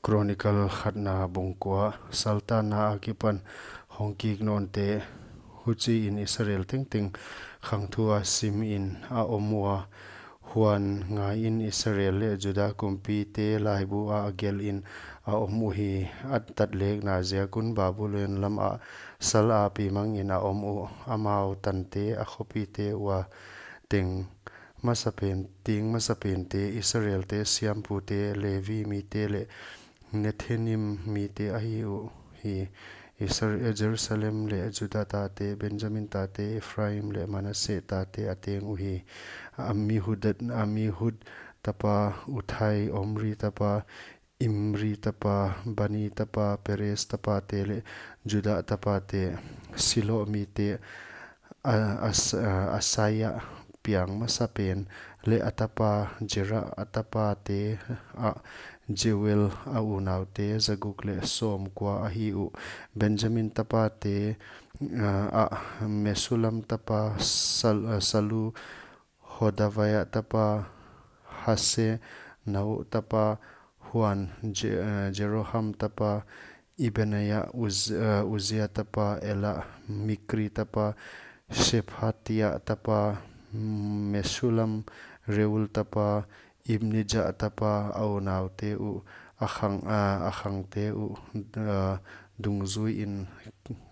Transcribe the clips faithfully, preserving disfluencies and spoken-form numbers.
Chronicle khatna bung kua. Saltanna akipan hong kik nawnte, huchiin Israel tengteng khangthua simin a om ua, huan ngaiin Israel leh Juda kumpite laibu ah gelhin a om uhi. A tatlekna ziakun Babulon lamah sal api mangin a om uh. Amau tante a khopite ua teng masapen, ting masapente, Israelte siampute, Levi mite leh Nethinim mite ahi uhi. Isra-, Jerusalem leh Juda tate, Benjamin tate, Ephraim leh Manasseh tate a teng uhi. Amihud, Amihud tapa, Uthai, Omri tapa, Imri tapa, Bani tapa, Perez tapate leh Juda tapate, Silo mite, a, As-, a, Asaia piang masapen, leh a tapa Jera, a tapate ah Jeuel, a unaute zaguk leh sawmkua ahi uh. Benjamin tapate, a, ah Mesulam tapa Sal-, a, Salu, Hodavia tapa, Hasenau tapa, huan Je-, eh, Jeroham tapa, Ibneia, Uz-, eh, Uzia tapa, Ela, Mikri tapa, Shephatia tapa, Mesulam, Reuel tapa, Ibnija tapa, a unaute uh, a khang, a, a khangte uh, eh, dungzuiin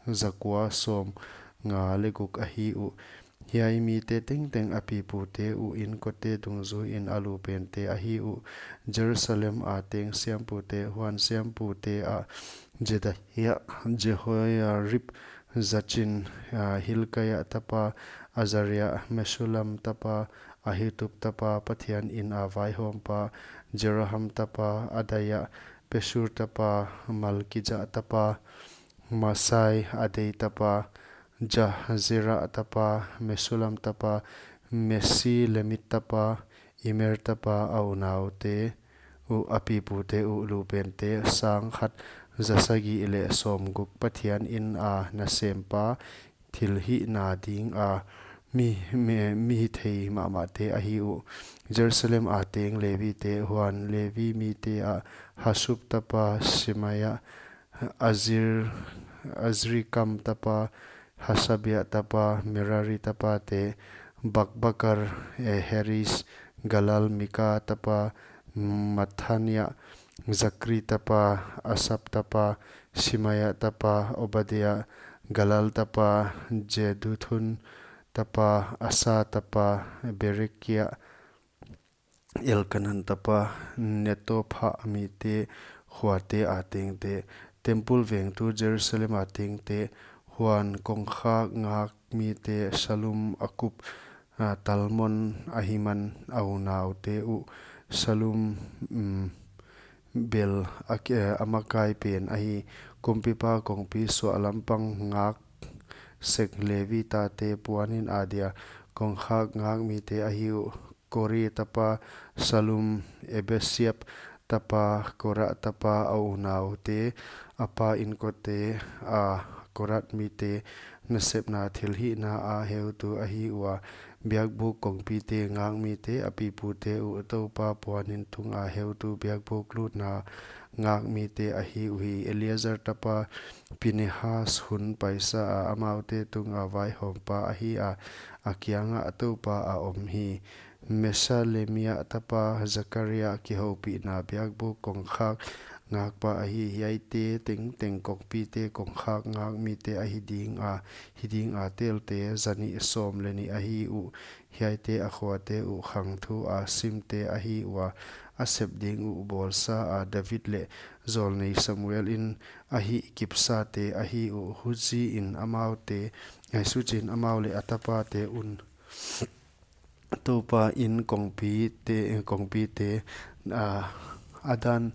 zakua sawmnga leh guk ahi uh. Hiai mite tengteng a pipute uh, inkote dungzuiin a lupente ahi uh. Jerusalem a teng siampute, huan siampute ah Jedahia, Jehoiarib, Zachin, a, Hilkia tapa, Azaria, Mesulam tapa, Ahitub tapa, Pathian in a vaihawmpa, Jeroham tapa, Adaia, Pashur tapa, Malkija tapa, Masai, Adai tapa, Jahzera tapa, Mesulam tapa, Mesilemit tapa, Imer tapa, a unaute uh, a pipute uh, lupente sangkhat zasagih leh sawmguk, Pathian in a nasempa thilhihna dinga mi, mi, mi hithei mahmahte ahi uh. Jerusalem a teng Levite, huan Levi mite ah Hasub tapa Shemaia, Azir, Azrikam tapa, Hasabia tapa, Merari tapate, Bakbakar, eh, Heris, Galal, Mika tapa, Mathania, Zakri tapa, Asap tapa, Shemaia tapa, Obadia, Galal tapa, Jeduthun tapa, Asa tapa, Berekia, Elkanan tapa, Netopha mite, khuate a tengte, temple vengtu Jerusalem a tengte, huan kongkhak ngak mite, Salum, Akup, a, Talmon, Ahiman, a unaute uh, Salum, um, bel a ke-, a makai pen ahi. Kumpipa kongpi suahlam pang ngak sek Levi tate puanin a dia kongkhak ngak mite ahi uh. Kore tapa Salum, Ebesiab tapa, Kora tapa, a unaute, a pa inkote, a Korat mite nasepna thilhihna a heutu ahi ua. Biakbuk kongpite ngak mite, a pipute uh, Toupa puanin tunga heutu biakbuk lutna ngak mite ahi uhi. Eleazar tapa Pinehas hun paisa a, amaute tunga vaihawmpa ahi a, a kianga Toupa a om hi. Mesalemia tapa Zakaria kihoupihna biakbuk kongkhak ngakpa ahi. Hiaite tengteng kongpite kongkhak ngak mite ahi dinga, hi dinga telte zanih sawm leh nih ahi uh. Hiaite a khuate uh khangthu a simte ahi ua, a sep ding uh bawlsa a David leh zawlnei Samuel in a hihkipsate ahi uh. Huchiin amaute, eh, huchiin amau leh a tapate un Toupa in kongpite, kongpite, a, a dan,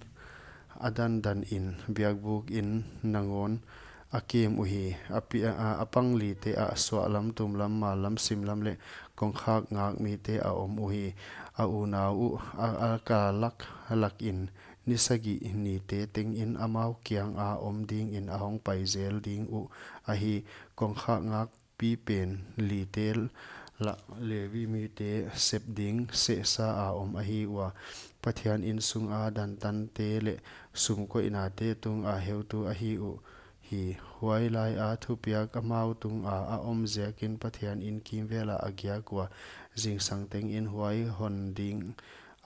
a dandanin biakbuk in nangawn a kem uhi. A pi-, a, a panglite ah suahlam, tumlam, mallam, simlam leh kongkhak ngak mite a om uhi. A unau uh a, a kalak lakin ni sagih nite tengin amau kianga om dingin a hongpai zel ding uh ahi. Kongkhak ngak pipen lite lah Levi mite sep ding sehsa a om ahi ua, Pathian in sunga dantante leh sumkoihnate tunga heutu ahi uhi. Huai laia thupiak amau tunga a om ziakin Pathian in kimvela a giak ua, zingsang tengin huai hon ding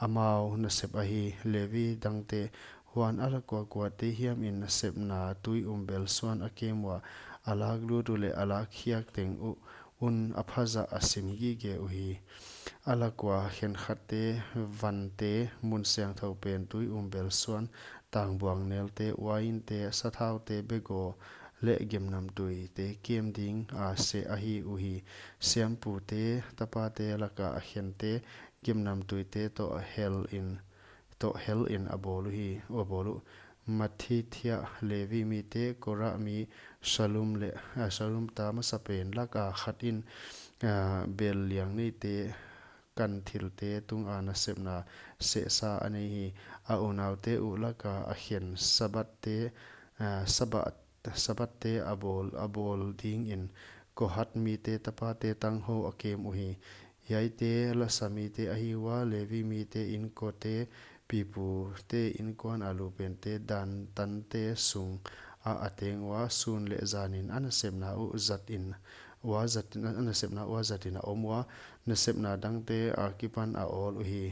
amau nasep ahi. Levi dangte, huan a la kuakuate hiamin nasepna tui umbel suan a kem ua, a lak lut uh leh a lak khiak teng uh un a phazah a sim gige uhi. A la kua khenkhatte, vante, mun siangthou pen tui umbel suan, tangbuang nelte, uainte, sathaute, begaw leh gimnamtuite kem dinga seh ahi uhi. Siampute tapate laka a khente, gimnamtuite toh hel in, toh hel in a bawl uhi, a bawl uh. Mattithia Levi mite, Kora mi Sallum leh, ah, Sallum ta masapen laka khat in, ah, bel liang neite, kan thilte tunga nasepna sehsa a nei hi. A unaute uh laka a khen Sabathte, ah, Sabath, Sabathte a bawl, a bawl dingin Kohat mite tapate tanghou a kem uhi. Hiaite lasa mite ahi ua, Levi mite inkuante, pipute inkuan a lupente, dantante sunga a teng ua, sun leh zanin a nasepna uh zatin, ua zatin, a nasepna ua zatin a om ua, nasepna dangte akipan a awl uhi.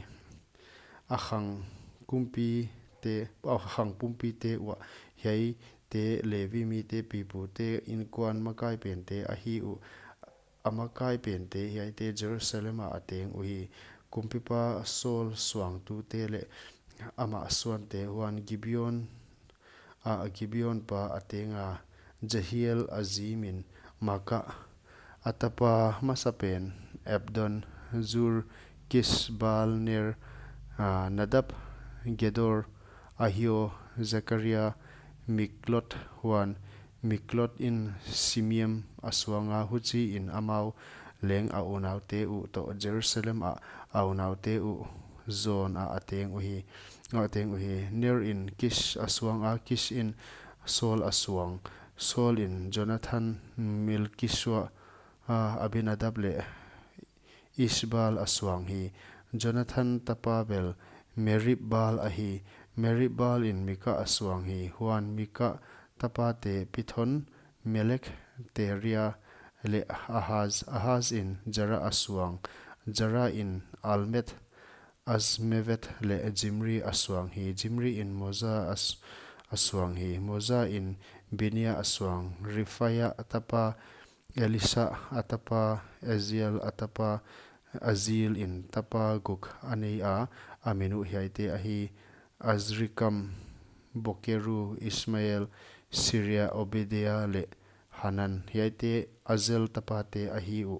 A khang kumpite, a khang pumpite uah, hiaite Levi mite pipute inkuan makaipente ahi uh, a makaipente hiaite Jerusalem ah a teng uhi. Kumpipa Saul suangtute leh amah suante, huan Gibeon ah Gibeon pa a tenga, Jehiel a zimin, Maka a tapa masapen, Abdon, Zur, Kish, Baal, Ner, ah, Nadab, Gedor, Ahio, Zekaria, Miklot, huan Miklot in Simeam a suanga, huchiin amau leng a unaute uh toh Jerusalem ah a unaute uh zawna a teng uhi, a teng uhi. Ner in Kish a suanga, Kish in Saul a suang, Saul in Jonathan, Malkishua, ah, Abinadab leh Ishbaal a suang hi. Jonathan tapa bel Merib-baal ahi. Merib-baal in Mika a suang hi. Huan Mika tapate Pithon, Melek, Teria leh Ahaz. Ahaz in Zera a suang. Zera in Almet, Azmevet leh Zimri a suang hi. Zimri in Moza a s-, a suang hi. Moza in Binia a suang. Rephaya tapa Elisha a tapa, Aziel a tapa, Aziel in tapa guk a nei a, a min uh hiaite ahi, Azrikam, Bokeru, Ismael, Siria, Obedia leh Hanan. Hiaite Azel tapate ahi uh.